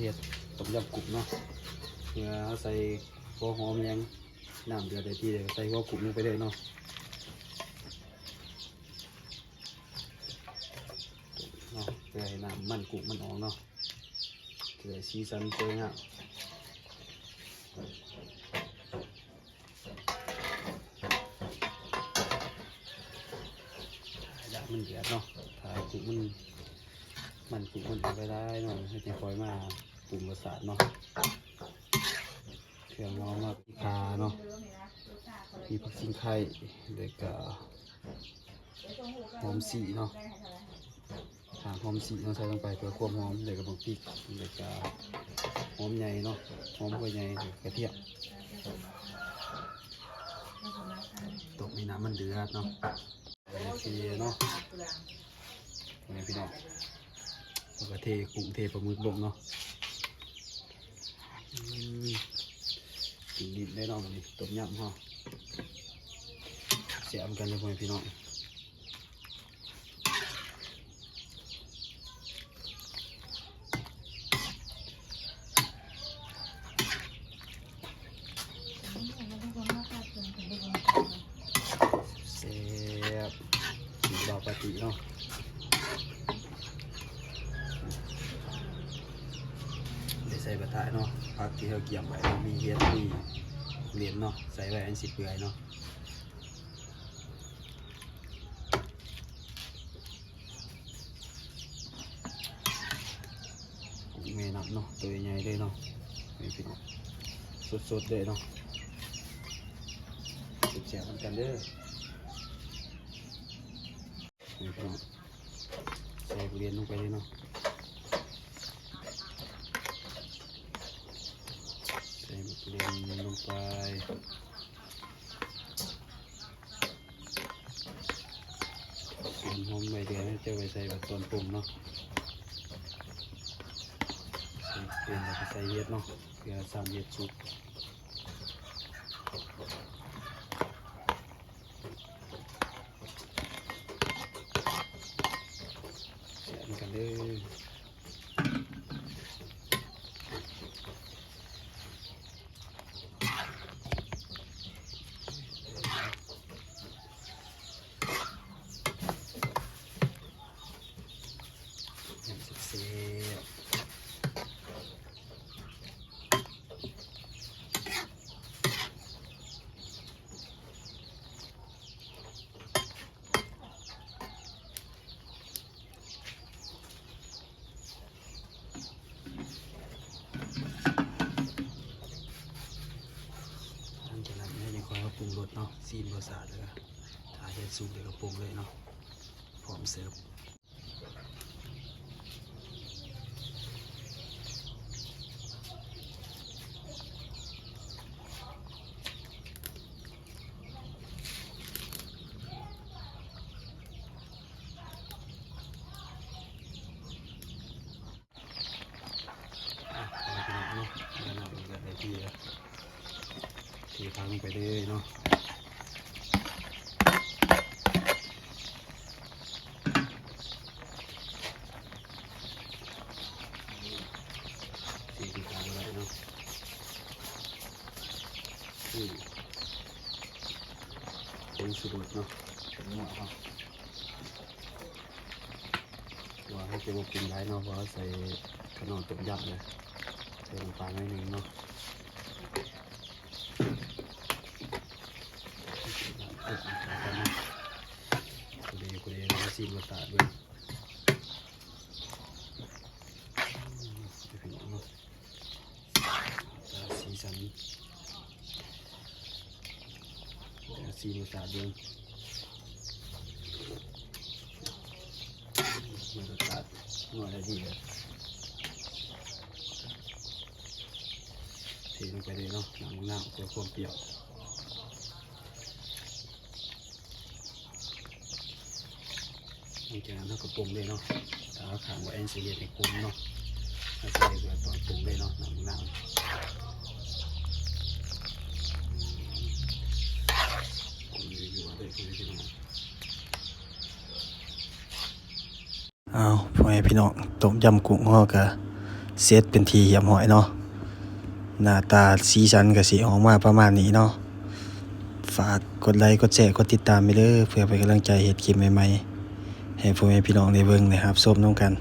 ເຮັດຕົ້ມຍຳກຸ້ງເນາະ ເພື່ອເຮົາໃສ່ຫົວຫອມຫຍັງ ນ້ຳເດືອດໄດ້ທີ່ ໃສ່ຫົວກຸ້ງລົງໄປເລີຍເນາະ ເນາະ ເພື່ອໃຫ້ນ້ຳມັນກຸ້ງມັນອອກເນາະ ຈະໄດ້ສີສັນສວຍງາມ. ຖ້າຢາກມັນເດືອດເນາະ ຖ້າກຸ້ງມັນ ມັນກຸ້ງມັນເອົາໄປຫຼາຍເນາະ ເຮົາຈະຄ່ອຍມາປຸງລົດຊາດເນາະ ເຄື່ອງເຮົາມາມີຂ່າເນາະ ມີຜັກຊິງໄຄ ແລ້ວກະຫອມຊີ້ເນາະ ຫາກຫອມຊີ້ເນາະ ໃສ່ລົງໄປເພື່ອຄວາມຫອມ ແລ້ວກະບັກພິກ ແລ້ວກະຫອມໃຫຍ່ເນາະ ຫອມຫົວໃຫຍ່ ແລ້ວກະກະທຽມ ຕົ້ມໃຫ້ນ້ຳມັນເດືອດເນາະ ໂອເຄເນາະ ພໍ່ແມ່ພີ່ນ້ອງ ເຮົາກະເທກຸ້ງເທປາໝຶກລົງເນາະ ອືມ ກິນດິບໄດ້ເນາະ ບາດນີ້ຕົ້ມຍຳເຮົາ ແຊບນຳກັນເດີພໍ່ແມ່ພີ່ນ້ອງ. ແຊບ ກິນດອກກະຕິເນາະ ໄດ້ໃສ່ບັກຖາເນາະ ຜັກທີ່ເຮົາກຽມໄວ້ເນາະ ມີເຫັດ ມີເຫຼັ້ນເນາະ ໃສ່ໄວ້ອັນຊິເປື່ອຍເນາະ. ແມ່ນ້ຳເນາະ ໂຕໃຫຍ່ເລີຍເນາະ ນີ້ພີ່ນ້ອງ ສົດໆເລີຍເນາະ ແຊບໆນຳກັນເດີ ນີ້ພີ່ນ້ອງ ໃສ່ບັກເຫຼັ້ນລົງໄປເລີຍເນາະ ໃສ່ບັກເຫຼັ້ນລົງໄປ. ຫອມໃບເດືອຍ ເຈົ້າໄປໃສ່ບັດຕອນປຸງເນາະ ໃສ່ເປັນແລ້ວກະໃສ່ເຫັດເນາະ ເພື່ອສ້ຳເຫັດສຸກ ແຊບນຳກັນເດີ. ຍຳແຊບໆ. ຫຼັງຈາກນັ້ນເຮົາຈຶ່ງຄ່ອຍມາປຸງລົດເນາະ ຊີມລົດຊາດ ແລ້ວກະຖ້າເຫັດສຸກແລ້ວກະປົງເລີຍເນາະ ພ້ອມເສີບ. ອ່ະ ພີ່ນ້ອງເນາະ ແລ້ວເນາະ ເດືອດໄດ້ທີ່ແລ້ວ ເທຜັກລົງໄປເລີຍເນາະ ເທທີ່ກາງໄວ້ເນາະ ນີ້ ຜົງຊູລົດເນາະ ຜົງນົວເຮົາ. ວ່າເຮົາຈະບໍ່ປຸງຫຼາຍເນາະ ເພາະເຮົາໃສ່ຂະໜອນຕົ້ມຍຳເລີຍ ໃສ່ນ້ຳປາໜ້ອຍໜຶ່ງເນາະ ພໍດີ ພໍດີ ລອງຊີມລົດຊາດເບິ່ງ ພີ່ນ້ອງເນາະ. ອ່າ ສີສັນ ອ່າ ສີລົດຊາດເບິ່ງ ມັນລົດຊາດນົວແລ້ວດີເລີຍ ເທລົງໄປເລີຍເນາະ ນ້ຳບັກນາວ ເພື່ອຄວາມປ່ຽວ. ຫຼັງຈາກນັ້ນເຮົາກະປົງເລີຍເນາະ ຖ້າເຮົາຄ້າງໄວ້ ອັນຊິເຮັດໃຫ້ຂົມເນາະ ເຮົາຊິເຮັດເພື່ອຕອນປົງເລີຍເນາະ ນ້ຳບັກນາວ ຄົນຢູ່ໆເລີຍ ເພື່ອນພີ່ນ້ອງ. ອ້າວ ພໍ່ແມ່ພີ່ນ້ອງ ຕົ້ມຍຳກຸ້ງເຮົາກະ ເສັດເປັນທີ່ຮຽບຮ້ອຍເນາະ. ໜ້າຕາສີສັນກໍຊິອອກມາປະມານນີ້ເນາະ. ຝາກກົດໄລ ກົດແຊ ກົດຕິດຕາມໄປເດີ ເພື່ອເປັນກຳລັງໃຈເຮັດຄລິບໃໝ່ໆ ໃຫ້ພໍ່ແມ່ພີ່ນ້ອງໄດ້ເບິ່ງໄດ້ຮັບຊົມນຳກັນ.